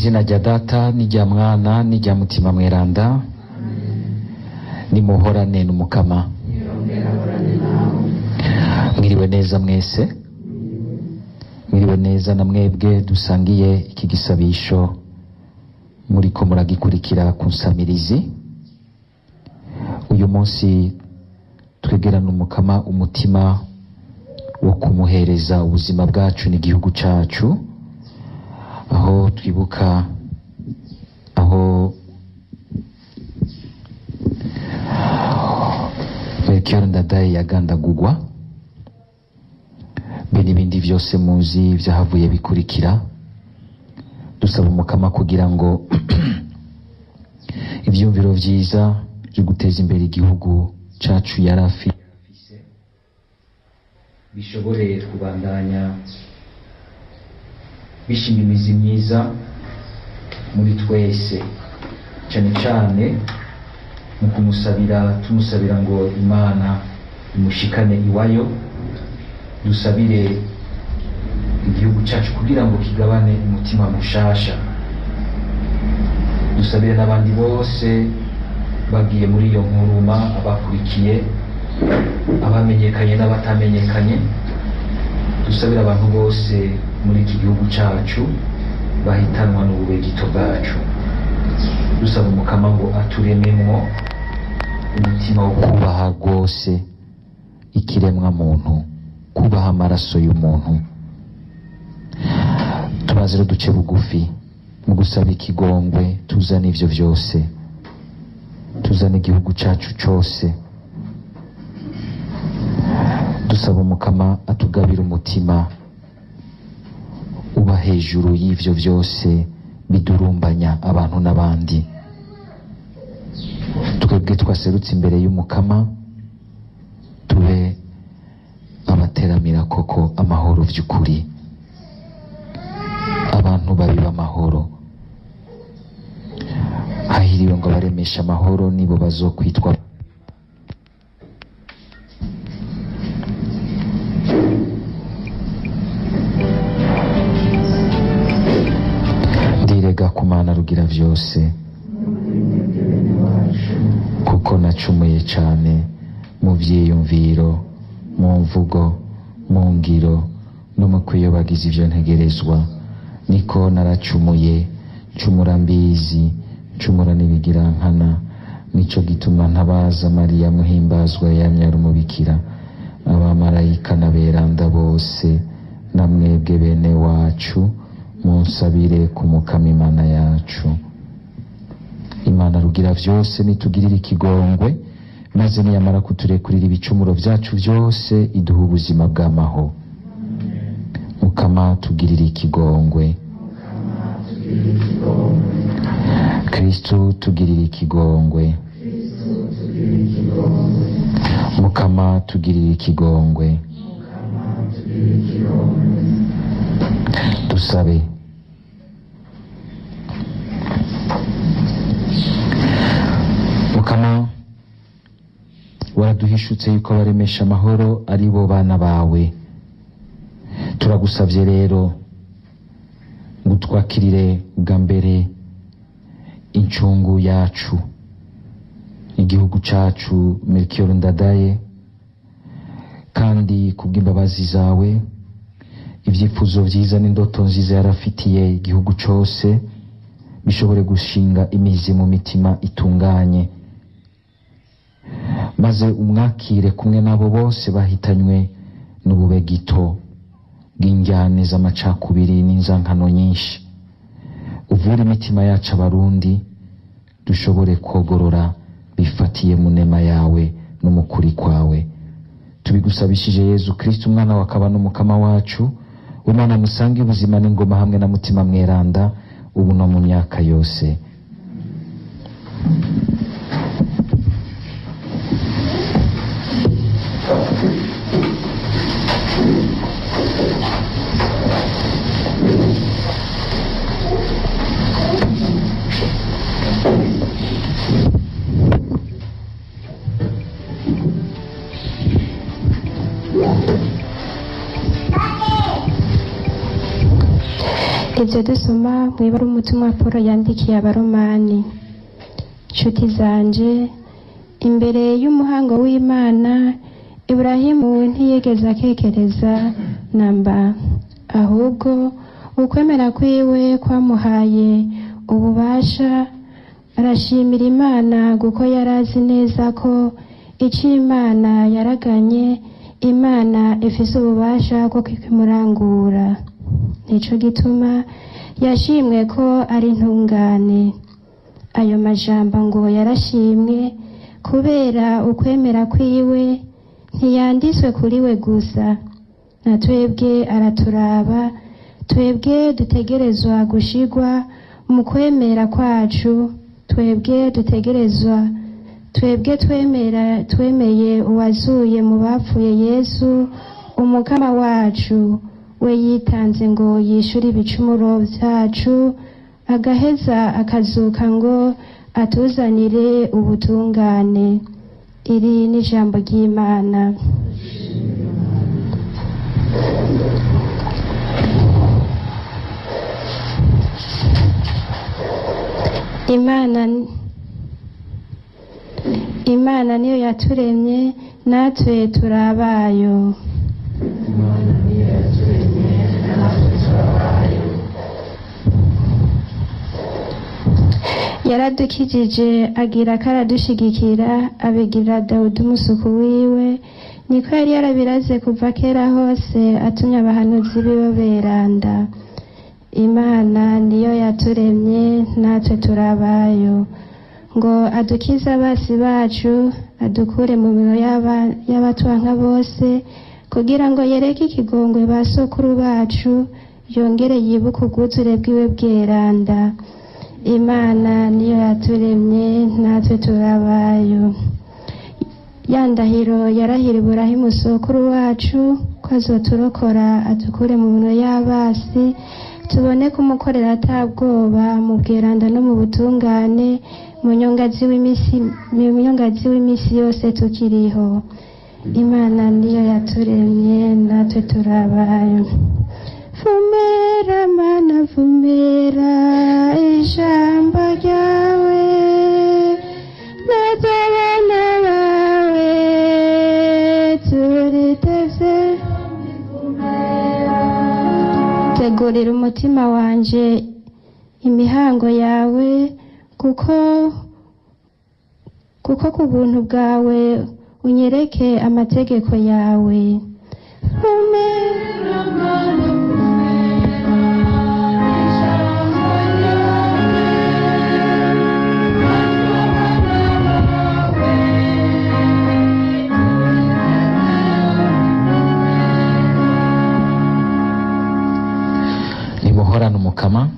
Izina rya Data n'irya Mwana n'irya Mutima Mweranda, nimuhorane n'Umukama. Mwiriwe neza mwese, mwiriwe neza na mwebwe dusangiye iki gisabisho muriko muragikurikira ku nsamirizi. Uyu munsi twegerana Umukama umutima wo kumuhereza ubuzima bwacu n'igihugu cacu, aho twibuka aho Melchior Ndadaye yagandagurwa, be n'ibindi vyose muzi vyahavuye bikurikira. Dusaba Umukama kugira ngo ivyiyumviro vyiza vyo guteza imbere igihugu cacu yari afise bishobore kubandanya bishinga imizi myiza muri twese, cane cane mu kumusabira, tumusabira ngo Imana imushikane iwayo. Dusabire igihugu cacu kugira ngo kigabane umutima mushasha. Dusabire n'abandi bose bagiye muri iyo nkuruma, abakurikiye, abamenyekanye n'abatamenyekanye. Dusabire abantu bose muri iki gihugu cacu bahitanwa n'ububegito bwacu. Dusaba Umukama ngo aturememwo umutima wo kubaha rwose ikiremwa muntu, kubaha amaraso y'umuntu. Tubaze rero duce bugufi mu gusaba ikigongwe, tuzane ivyo vyose, tuzane igihugu cacu cose. Dusaba Umukama atugabire umutima uba hejuru y'ivyo vyose bidurumbanya abantu n'abandi. Twebwe twaserutse imbere y'Umukama, tube abateramira koko amahoro vy'ukuri, abantu babiba amahoro. Hahiriwe ngo abaremesha amahoro, nibo bazokwitwa. Ndirega ku Mana Rugira vyose, kuko nacumuye cane mu vyiyumviro, mu mvugo, mu ngiro no mu kwiyobagiza ivyo ntegerezwa. Niko naracumuye, ncumura mbizi, ncumura n'ibigirankana. Nico gituma ntabaza Mariya muhimbazwa yamye ari umubikira, abamarayika n'aberanda bose, na mwebwe bene wacu, munsabire ku Mukama Imana yacu. Imana Rugira vyose nitugirire ikigongwe, maze niyamara kuturekurira ibicumuro vyacu vyose, iduha ubuzima bw'amaho. Mukama tugirire ikigongwe. Kristu tugirire ikigongwe. Mukama tugirire ikigongwe. Dusabe. Mukama, waraduhishutse yuko abaremesha amahoro ari bo bana bawe. Turagusavye rero ngo utwakirire bwa mbere incungu yacu, igihugu cacu Melchior Ndadaye, kandi kubw'imbabazi zawe ivyifuzo vyiza n'indoto nziza yarafitiye igihugu cose bishobore gushinga imizi mu mitima itunganye, maze umwakire kumwe n'abo bose bahitanywe n'ububegito bw'injyane z'amacakubiri n'inzankano nyinshi. Uvure imitima yacu abarundi, dushobore kogorora bifatiye mu nema yawe no mu kuri kwawe. Tubigusabishije Yezu Kristu, umwana wakaba n'Umukama wacu, Umwana musange ubuzima n'ingoma hamwe na Mutima Mweranda, ubu no mu myaka yose. Ivyo dusoma mw'ibara umutumwa Paul yandikiye Abaromani. Nshuti zanje, imbere y'umuhango w'Imana, Iburahimu ntiyigeze akekereza namba, ahubwo ukwemera kwiwe kwamuhaye ububasha, arashimira Imana kuko yari azi neza ko ico Imana yaraganye, Imana ifise ububasha bwo kukimurangura. Nico gituma yashimwe ko ari intungane. Ayo majambo ngo yarashimwe kubera ukwemera kwiwe, ntiyanditswe kuri we gusa, na twebwe araturaba, twebwe dutegerezwa gushigwa mu kwemera kwacu, twebwe dutegerezwa, twebwe twemera, twemeye uwazuye mu bapfuye Yesu umukama wacu, we yitanze ngo yishure ibicumuro vyacu, agaheza akazuka ngo atuzanire ubutungane. Iri ni ijambo ry'Imana. Imana niyo yaturemye, natwe turabayo. Yaradukijije agira ko aradushigikira, abigirira Dawudi umusuku wiwe, niko yari yarabiraze kuva kera hose, atumye abahanuzi biwe beranda. Imana niyo yaturemye, natwe turabayo, ngo adukize abasi bacu, adukure mu minwe y'abatwanka bose, kugira ngo yereke ikigongwe ba sokuru bacu, yongere yibuke ubwuzure bwiwe bweranda. Imana niyo yaturemye, natwe turabayo. Ya ndahiro yarahira Iburahimu sokuru wacu, ko azoturokora adukure mu minwe y'abasi, tubone kumukorera atabwoba, mu bweranda no mu butungane, mu nyongazi w'imisi yose tukiriho. Imana niyo yaturemye, natwe turabayo. Vumera Mana, vumera ijambo ryawe, natwe abana bawe turiteze. Tegurira umutima wanje imihango yawe, kuko ku buntu bwawe unyereke amategeko yawe. Vumera Mana, vumera ijambo ryawe, natwe abana bawe. Nimuhorane Umukama.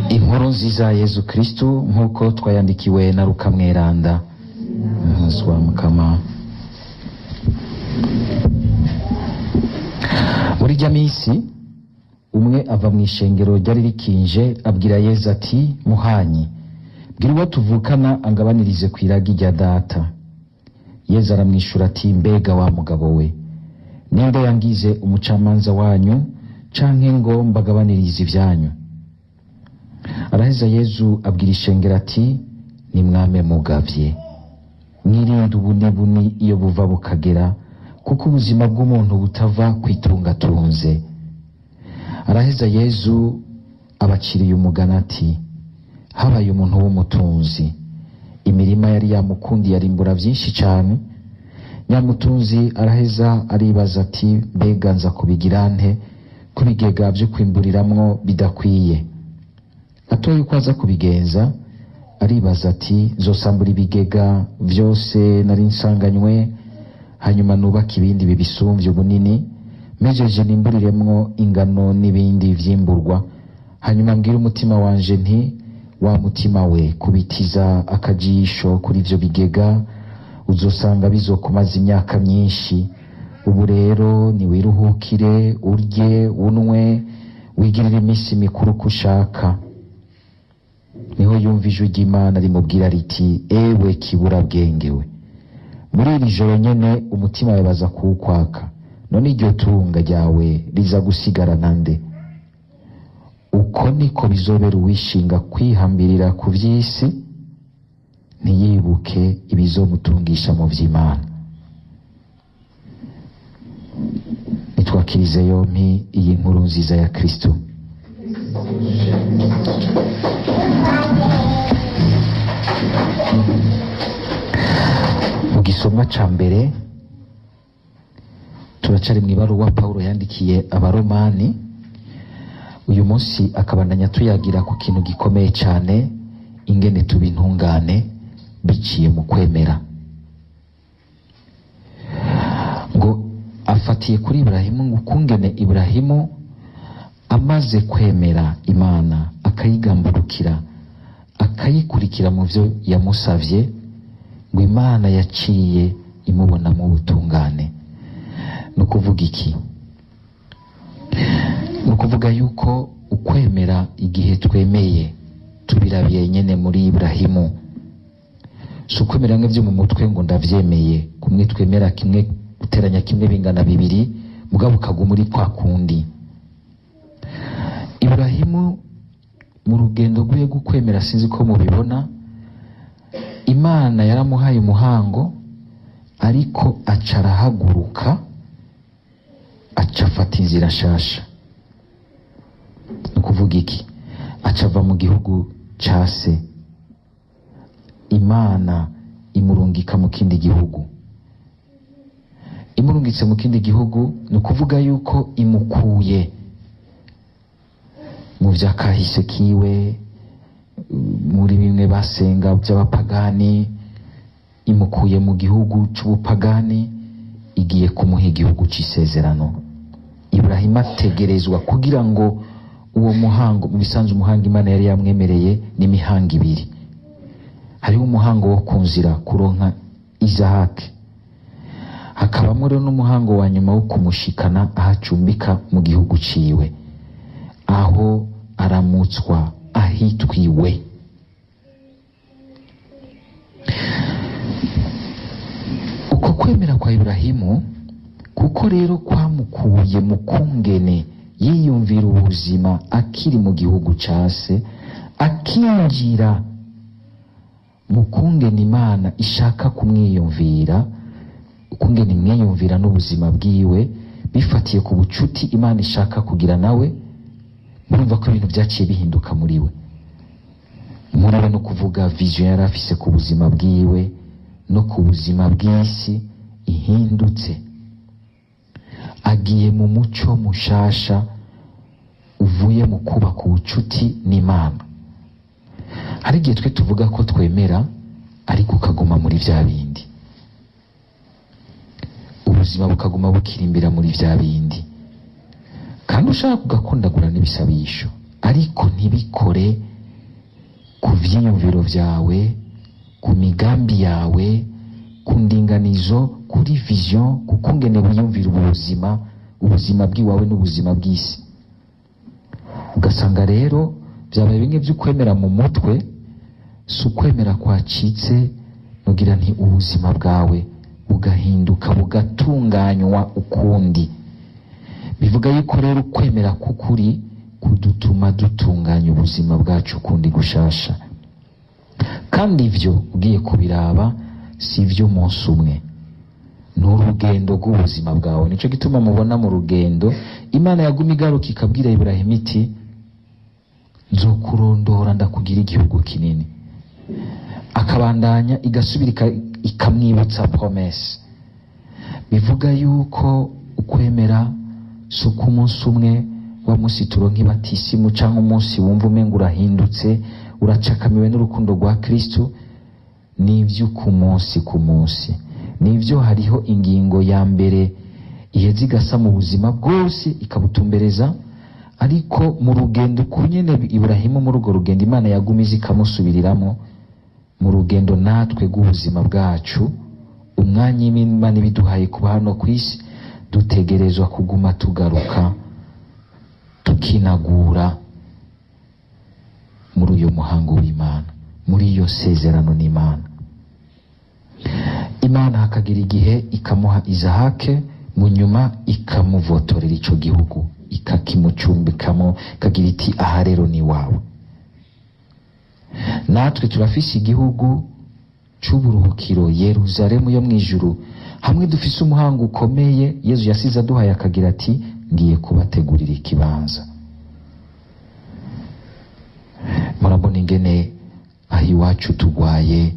Inkuru nziza ya Yezu Kristu nk'uko twayandikiwe na Luka Mweranda. Umunsi wa Mukama. Muri rya misi umwe ava mu ishengero ryari rikinje, abwira Yezu ati: "Muhanyi, bwira uwo tuvukana angabanirize ku iragi rya data." Yezu aramwishura ati: "Mbega wa mugabo we, ninde yangize umucamanza wanyu canke ngo mbagabanirize ivyanyu?" Araheza Yezu abwira ishengero ati: "Nimwame mugavye, mwirinde ubunebuni iyo buva bukagera, kuko ubuzima bw'umuntu butava kwitungatunze." Araheza Yezu abaciriye umugani ati: "Habaye umuntu w'umutunzi, imirima yari yamukundiye arimbura vyinshi cane. Nyamutunzi araheza aribaza ati: mbega nza kubigira nte ko ibigega vyo kwimburiramwo bidakwiye? Atoye uko aza kubigenza, aribaza ati: nzosambura ibigega vyose nari nsanganywe, hanyuma nubake ibindi bibisumvye ubunini, mpejeje nimburiremwo ingano n'ibindi vyimburwa. Hanyuma mbwire umutima wanje nti: wa mutima we, kubitiza akajisho kuri ivyo bigega, uzosanga bizokumaza imyaka myinshi. Ubu rero niwiruhukire, urye, unwe, wigirire iminsi mikuru uko ushaka." Niho yumva ijwi ry'Imana rimubwira riti: "Ewe kiburabwenge we, muri iri joro nyene umutima wawe baza kuwukwaka, none iryo tunga ryawe riza gusigarana nde?" Uko niko bizobera uwishinga kwihambirira ku vy'isi, ntiyibuke ibizomutungisha mu vy'Imana. Nitwakirize yompi iyi nkuru nziza ya Kristo. Mu gisomwa ca mbere turacari mw'ibaruwa Pawulo yandikiye Abaromani. Uyu munsi akabandanya tuyagira ku kintu gikomeye cane, ingene tuba intungane biciye mu kwemera. Ngo afatiye kuri Iburahimu, ngo ukungene Iburahimu amaze kwemera Imana akayigamburukira akayikurikira mu vyo yamusavye, ngo Imana yaciye imubonamo ubutungane. Ni ukuvuga iki? Ni ukuvuga yuko ukwemera igihe twemeye tubirabiye nyene muri Iburahimu, si ukwemera nk'ivyo mu mutwe ngo ndavyemeye, kumwe twemera kimwe guteranya kimwe bingana bibiri, mugabo ukaguma uri kwa kundi. Iburahimu mu rugendo rwiwe rw'ukwemera, sinzi ko mubibona, Imana yaramuhaye umuhango, ariko aca arahaguruka, aca afata inzira nshasha. Ni ukuvuga iki? Aca ava mu gihugu ca se, Imana imurungika mu kindi gihugu. Imurungitse mu kindi gihugu, ni ukuvuga yuko imukuye mu vyakahise kiwe, muri bimwe basenga vy'abapagani, imukuye mu gihugu c'ubupagani, igiye kumuha igihugu c'isezerano. Iburahimu ategerezwa kugira ngo uwo muhango, mu bisanzwe umuhango Imana yari yamwemereye n'imihango ibiri. Hariho umuhango wo ku nzira kuronka Izahaki, hakabamo rero n'umuhango wa nyuma wo kumushikana aho acumbika mu gihugu ciwe, aho aramutswa ahitwiwe. Uko kwemera kwa Iburahimu kuko rero kwamukuye mu kungene yiyumvira ubuzima akiri mu gihugu ca se, akinjira mu kungene Imana ishaka kumwiyumvira, ukungene imwiyumvira n'ubuzima bwiwe bifatiye ku bucuti Imana ishaka kugira nawe. Murumva ko ibintu vyaciye bihinduka muri we. Muri we no kuvuga vision yari afise ku buzima bwiwe no ku buzima bw'isi ihindutse. Agiye mu muco mushasha uvuye mu kubaka ubucuti n'Imana. Hari igihe twe tuvuga ko twemera, ariko ukaguma muri vya bindi, ubuzima bukaguma bukirimbira muri vya bindi, kandi ushaka kugakundagura n'ibisabisho, ariko ntibikore ku vyiyumviro vyawe, ku migambi yawe, ku ndinganizo, kuri vision, ku kungene wiyumvira ubuzima, ubuzima bw'iwawe n'ubuzima bw'isi. Ugasanga rero vyabaye bimwe vy'ukwemera mu mutwe, si ukwemera kwacitse, nugira nti ubuzima bwawe bugahinduka bugatunganywa ukundi. Bivuga yuko rero ukwemera k'ukuri kudutuma dutunganya ubuzima bwacu ukundi gushasha. Kandi ivyo ugiye kubiraba si ivy'umunsi umwe, ni urugendo rw'ubuzima bwawe. Nico gituma mubona mu rugendo Imana yaguma igaruka ikabwira Iburahimu iti nzokurondora ndakugira igihugu kinini. Akabandanya igasubira ikamwibutsa promesse. Bivuga yuko ukwemera si uko umunsi umwe wa munsi turonka ibatisimu, canke umunsi wumva umenga urahindutse, uracakamiwe n'urukundo rwa Kristo. Ni ivyo ku munsi ku munsi, nivyo hariho ingingo ya mbere iheza igasa mu buzima bwose ikabutumbereza, ariko mu rugendo kunyene Iburahimu muri urwo rugendo Imana yagumiza ikamusubiriramo. Mu rugendo natwe rw'ubuzima bwacu, umwanya Imana ibiduhaye kuba hano ku isi, dutegerezwa kuguma tugaruka tukinagura muri uyo muhango w'Imana, muri iyo sezerano n'Imana. Imana hakagira igihe ikamuha Izahake, mu nyuma ikamuvotorera ico gihugu Ikakimucumbikamo, ikagira iti: "Aha rero ni wawe." Natwe turafise igihugu c'uburuhukiro, Yeruzalemu yo mw'ijuru, hamwe dufise umuhango ukomeye Yezu yasize aduhaye, akagira ati: "Ngiye kubategurira ikibanza." Murabona ingene aho iwacu tugwaye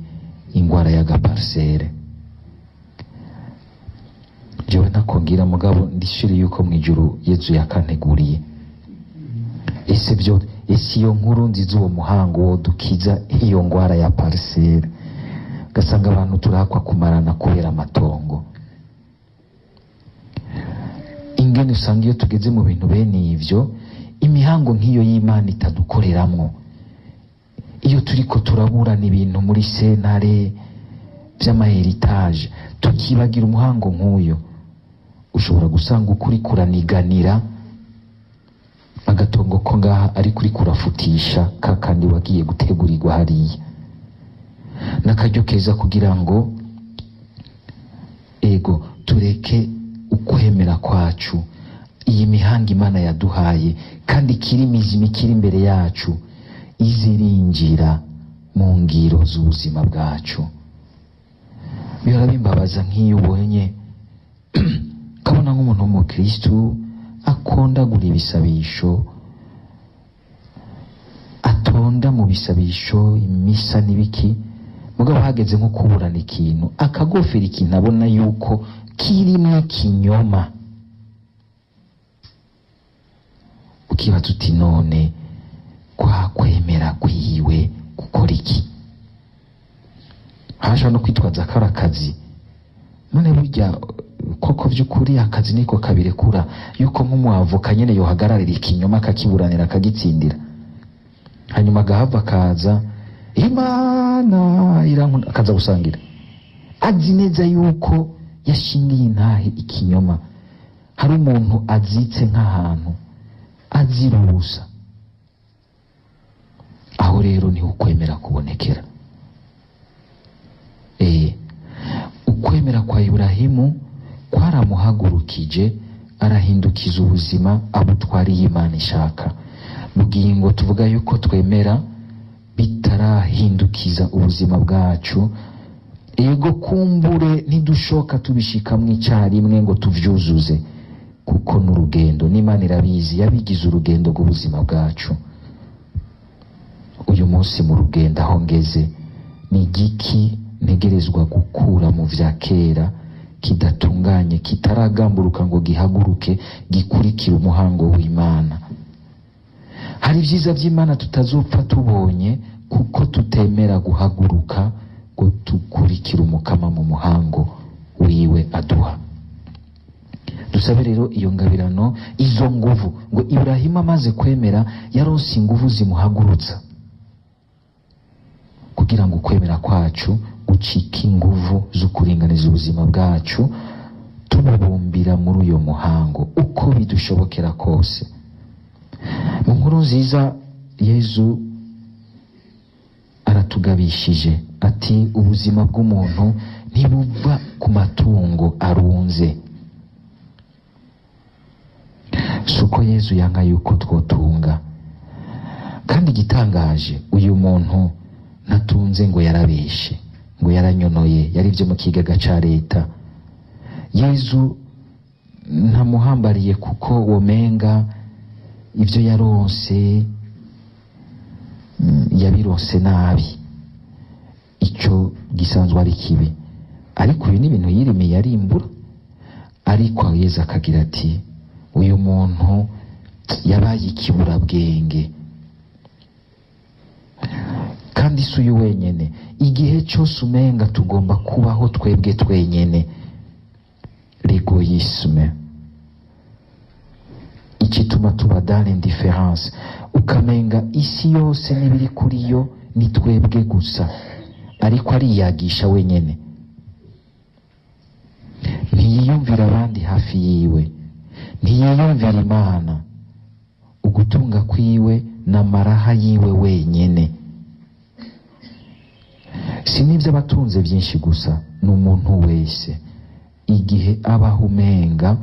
ingwara y'agaparcelle. Jewe ntako ngira, mugabo ndishire yuko mw'ijuru Yezu yakanteguriye. Ese byo, ese iyo nkuru nziza, uwo muhango wodukiza iyo ngwara ya parcelle? Ugasanga abantu turakwa kumarana kubera amatongo. Ingene usanga iyo tugeze mu bintu bene ivyo, imihango nk'iyo y'Imana itadukoreramwo, iyo turiko turaburana ibintu muri sentare vy'amahéritage, tukibagira umuhango nk'uyo, ushobora gusanga ukuri kuraniganira agatongo ko ngaha, ariko uri kurafutisha kakandi wagiye gutegurirwa hariya. N'akaryo keza kugira ngo ego tureke ukwemera kwacu, iyi mihango Imana yaduhaye kandi ikiri mizima, ikiri imbere yacu, izirinjira mu ngiro z'ubuzima bwacu. Bihora bimbabaza nk'iyo ubonye, kabona nk'umuntu w'umukristu akondagura ibisabisho, atonda mu bisabisho, imisa n'ibiki, mugabo hageze nko kuburana ikintu, akagofera ikintu abona yuko kirimo ikinyoma. Ukibaza uti: "None kwa kwemera kwiwe gukora iki?" Hashobora no kwitwaza ko ari akazi. None burya koko vy'ukuri akazi niko kabirekura yuko nk'umwavoka nyene yohagararira ikinyoma, akakiburanira, akagitsindira, hanyuma agahava akaza "Imana irankunda", akaza gusangira azi neza yuko yashingiye intahe ikinyoma, hari umuntu azitse nk'ahantu azira ubusa? Aho rero niho ukwemera kubonekera. Ukwemera kwa Iburahimu kwaramuhagurukije, arahindukiza ubuzima, abutwariye Imana ishaka. Bugingo tuvuga yuko twemera bitarahindukiza ubuzima bwacu, ego kumbure ntidushoka tubishikamwo icyarimwe ngo tuvyuzuze, kuko n'urugendo, n'Imana irabizi, yabigize urugendo rw'ubuzima bwacu. Uyu munsi mu rugendo aho ngeze, ni igiki ntegerezwa gukura mu vya kera kidatunganye, kitaragamburuka ngo gihaguruke gikurikire umuhango w'Imana? Hari ibyiza by'Imana tutazopfa tubonye kuko tutemera guhaguruka ngo dukurikire Umukama mu muhango wiwe aduha. Dusabe rero iyo ngabirano, izo nguvu, ngo Iburahimu amaze kwemera yaronse inguvu zimuhagurutsa, kugira ngo ukwemera kwacu gucike inguvu zo kuringaniza ubuzima bwacu, tububumbira muri uyo muhango uko bidushobokera kose. Mu nkuru nziza, Yezu aratugabishije ati: "Ubuzima bw'umuntu ntibuva ku matungo arunze." Si uko Yezu yanka yuko twotunga. Kandi igitangaje, uyu muntu ntatunze ngo yarabeshe, ngo yaranyonoye, yarivye mu kigaga ca leta. Yezu ntamuhambariye kuko womenga ibyo yaronse yabironse nabi, icyo gisanzwe ari kibi, ariko ibi ni ibintu yirimiye arimbura. Ariko Yezu akagira ati: "Uyu muntu yabaye ikiburabwenge." Kandi si uyu wenyene. Igihe cyose umenga tugomba kubaho twebwe twenyene, l'égoïsme ikituma tuba dans l'indifférence, ukamenga isi yose n'ibiri kuri yo ni twebwe gusa, ariko ariyagisha wenyene, ntiyiyumvira abandi hafi yiwe, ntiyiyumvira Imana. Ugutunga kwiwe n'amaraha yiwe wenyene. Si n'ibyo abatunze byinshi gusa, ni umuntu wese igihe abaho umenga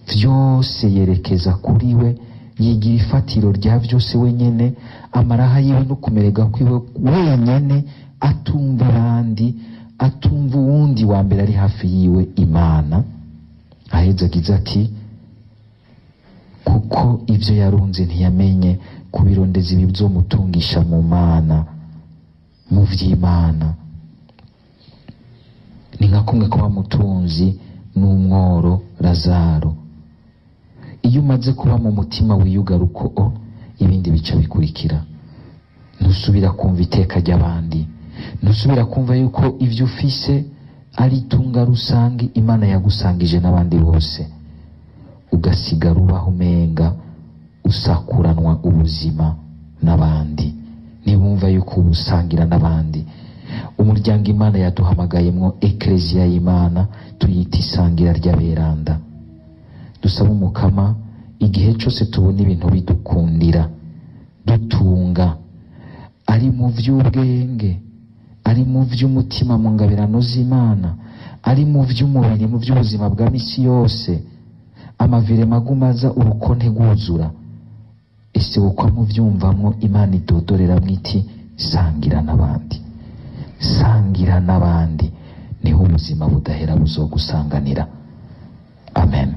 Vyose yerekeza kuri we, yigira ifatiro rya vyose wenyene, amaraha yiwe no kumererwa kwiwe wenyene, atumva abandi, atumva uwundi wa mbere ari hafi yiwe, Imana. Aheza agize ati: kuko ivyo yarunze ntiyamenye kubirondeza ibizomutungisha mu Mana, mu vy'Imana. Ni nka kumwe kuba mutunzi n'umworo Lazaro. Iyo umaze kuba mu mutima wiyugaruko, o ibindi bica bikurikira. Ntusubira kumva iteka ry'abandi, ntusubira kumva yuko ivyo ufise ari itunga rusange Imana yagusangije n'abandi bose, ugasigara ubaho umenga usakuranwa ubuzima n'abandi. Ntibumva yuko ubusangira n'abandi. Umuryango Imana yaduhamagayemwo, Ekleziya y'Imana, tuyita isangira ry'aberanda. Dusaba Umukama, igihe cyose tubona ibintu bidukundira, dutunga, ari mu vy'ubwenge, ari mu vy'umutima, mu ngabirano z'Imana, ari mu vy'umubiri, mu vy'ubuzima bwa misi yose, amavire maguma aza, urukonte rwuzura, ese uko muvyumvamwo Imana idodoreramwo iti: sangira n'abandi, sangira n'abandi, niho ubuzima budahera buzogusanganira. Amen.